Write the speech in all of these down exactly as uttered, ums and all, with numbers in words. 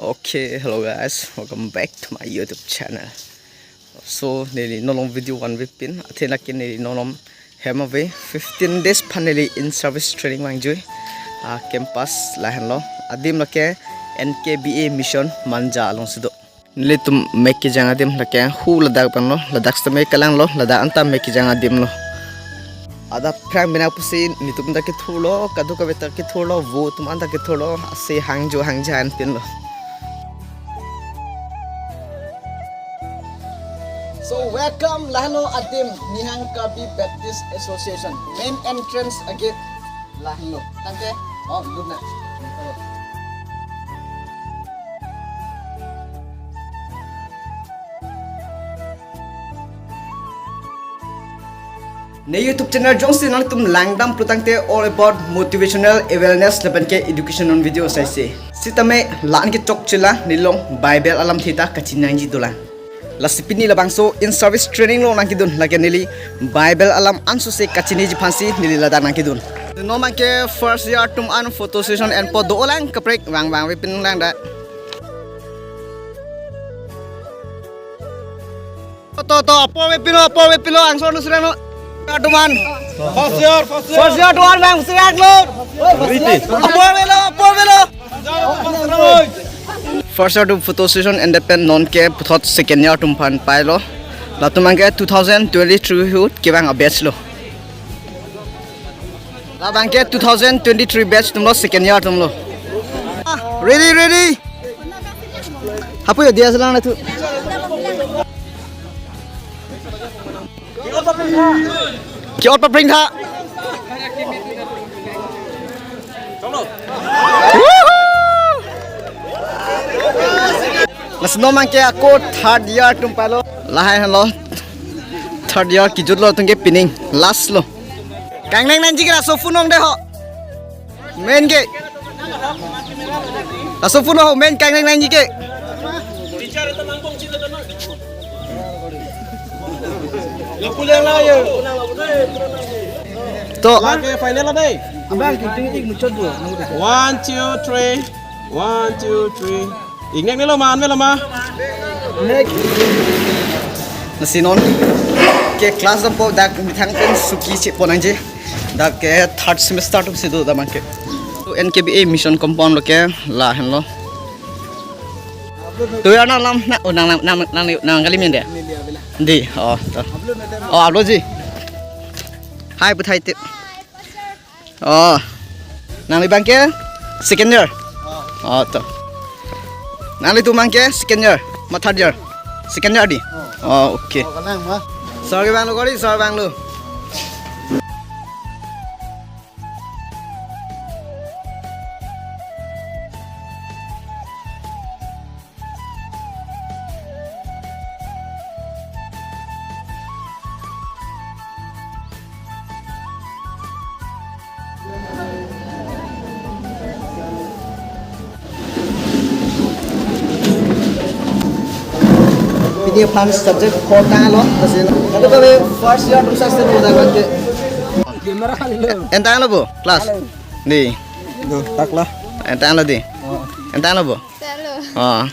Okay, hello guys, welcome back to my YouTube channel. So, neli non along video vanvepin, athe lake neli non along hem ave fifteen days aphan neli in-service training vangjui. Ah, campus lahenlo, adim lake N K B A mission Manja alongsi do. Nelitum mek kejang adim lake hu ladak penlo, ladak sitame kelanglo, ladak anta mek kejang adim lo. Adap phrang bina pusi netum ta kethurlo, kadokave ta kethurlo, vo atum anta kethurlo, ase hangjo hangjan pinlo. So welcome, lahenlo adim Nihang Karbi Baptist Association main entrance agate lahenlo. Tangte, oh, good night. Ne YouTube channel jongsi nangtum langdam pulo tangte all about motivational awareness lapen ke educational video saise. Sitame la-an kechok chila nelong Bible alamthe ta kachiningje dolang. Lasi pini labangso in-service training along nangkedun, lake neli Bible alam ansose kachiniji aphansi neli ladak nangkedun. Non abangke first year atum an photo session enpo, dolang kaprek vangvangvepin lang da. To, to, apor avepinlo, apor avepinlo, angsong lo suranglo. Atum an. First year, first year. First year atum an vang suranglo. Apor avelo, apor avelo. First year atum photo session ended pen nonke puthot second year atum aphan pailo. Latum abangke two thousand twenty-three ahut kevang a-batch lo. Labangke two thousand twenty-three batch atumlo, second year atumlo. Ah, ready, ready. Hapu yo dia selang na tu. Ki-ot papring tha. Woohoo! Lasi non abangke ako third year atum pailo. Lahai henlo. Third year kejutlo atumke pining. Last lo. Kangneng nangji ke laso phone ong de ho. Main ke. Laso phone ho main kangneng nangji ke. To. Lake final lo dei. Abang, ting ting muchot dulu. One, two, three. One, two, three. Ingnek nelo ma, an melo ma. Next. Lasi nonke class dampo, dak methang pen suki chepon nangji. Dak ke third semester atumsi do dak abangke. To N K B A mission compound lo ke lahenlo. To ya nang lam na, oh, nang, nang, nang, nang, nang kali min de. Di, oh, to. Oh, upload ji. Hai, puthai tip. Oh. Nangli abangke second year? Oh, to. Nanglitum abangke second year ma third year? Second year di? Oh, okay. Oh, kenang ma. Sir ke vanglo kori, sir vanglo. Pini aphan subject four tanglo, lasi kadokave first year atum saselo dak abangke. Entanglo bo, class? Di. Lo, tak la. Entanglo di. Oh. Entanglo bo. Tanglo. Oh.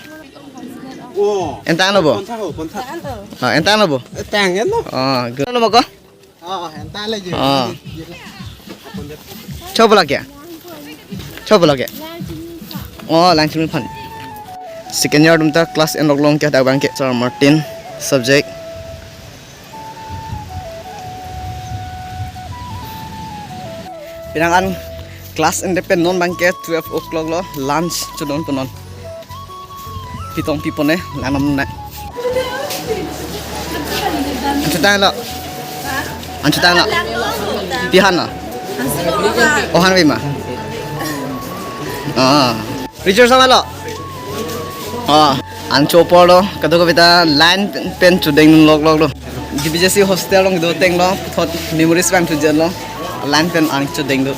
Oh. Entanglo bo. Pontha ho, pontha. Tanglo. Oh, entanglo bo. Eh, tang ya no? Oh, good. Lo mo ko? Oh, entanglo ji. Oh. Chobo lake? Chobo lake? Oh, lang chumi phan. Second year atum ta class enlok long ke dak abangke Sir Martin subject. Penang an class ended pen non abangke twelve o'clock lo, lunch chodon po non. Pitong pipone, langdam na. An chotanglo. An chotanglo. Pi han lo? Oh, han ave ma. Ah. Richard sama lo. Ah, an cho apor lo, kadokave ta line pen chodeng lok lok lo. G B J C hostel along do ateng lo, thot memories vangthu jen lo. Line pen an chodeng do.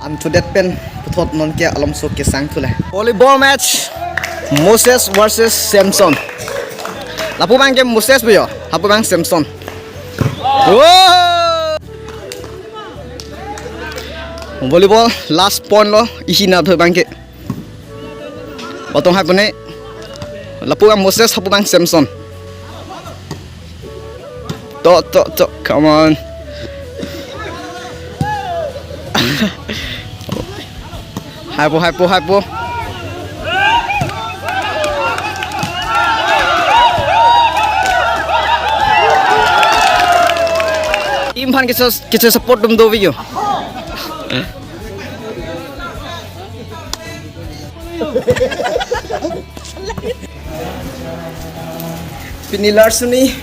An chodet pen puthot nonke alomso kesang thu le. Volleyball match, Moses versus Samson. Lapu abangke Moses bo yo, hapu abang Samson. Wow! Volleyball last point lo, isi na abang ke. Botong hai pone. Lapu abang Moses, hapu abang Samson. To, to, to, come on. Hai po, hai po, hai po. Team aphan kecho, kecho support atum do video. Pini lar suni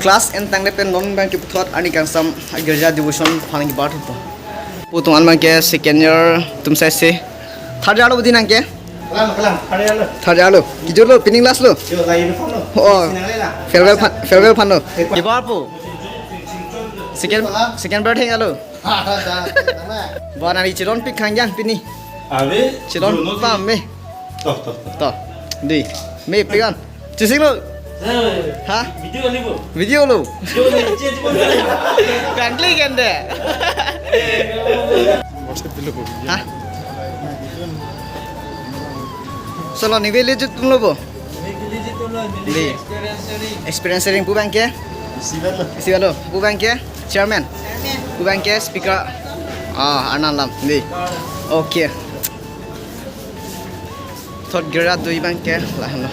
class en tangdet pen non abang ke puthot arni kangsam agirja devotion aphan kebat thupo. Pu atum an abang ke second year atum sai se. Third year lo budi nang ke? Kalang, kalang, third year lo. Third year lo. Kejut lo, pini last lo. Yo, la uniform lo. Oh. Sinang le la. Farewell aphan, farewell aphan lo. Kebar pu. Second, second bird hang lo. Ba nangli chilon pik khangjang pini. Ave, chilon pame. Toh, toh, toh. Toh. Di. Mepik an. Chising lo. Ha? Video kali bo. Video lo. Video ni, cek, cek, cek. Kangkli kende. Ha? Solo ni village tum lo bo. Di. Experience sharing pu abang ke? Siva lo. Siva lo. Pu abang ke? Chairman. Pu abang ke speaker. Ah, Arnam lam. Di. Okay. Thot gira dui abang ke lahenlo.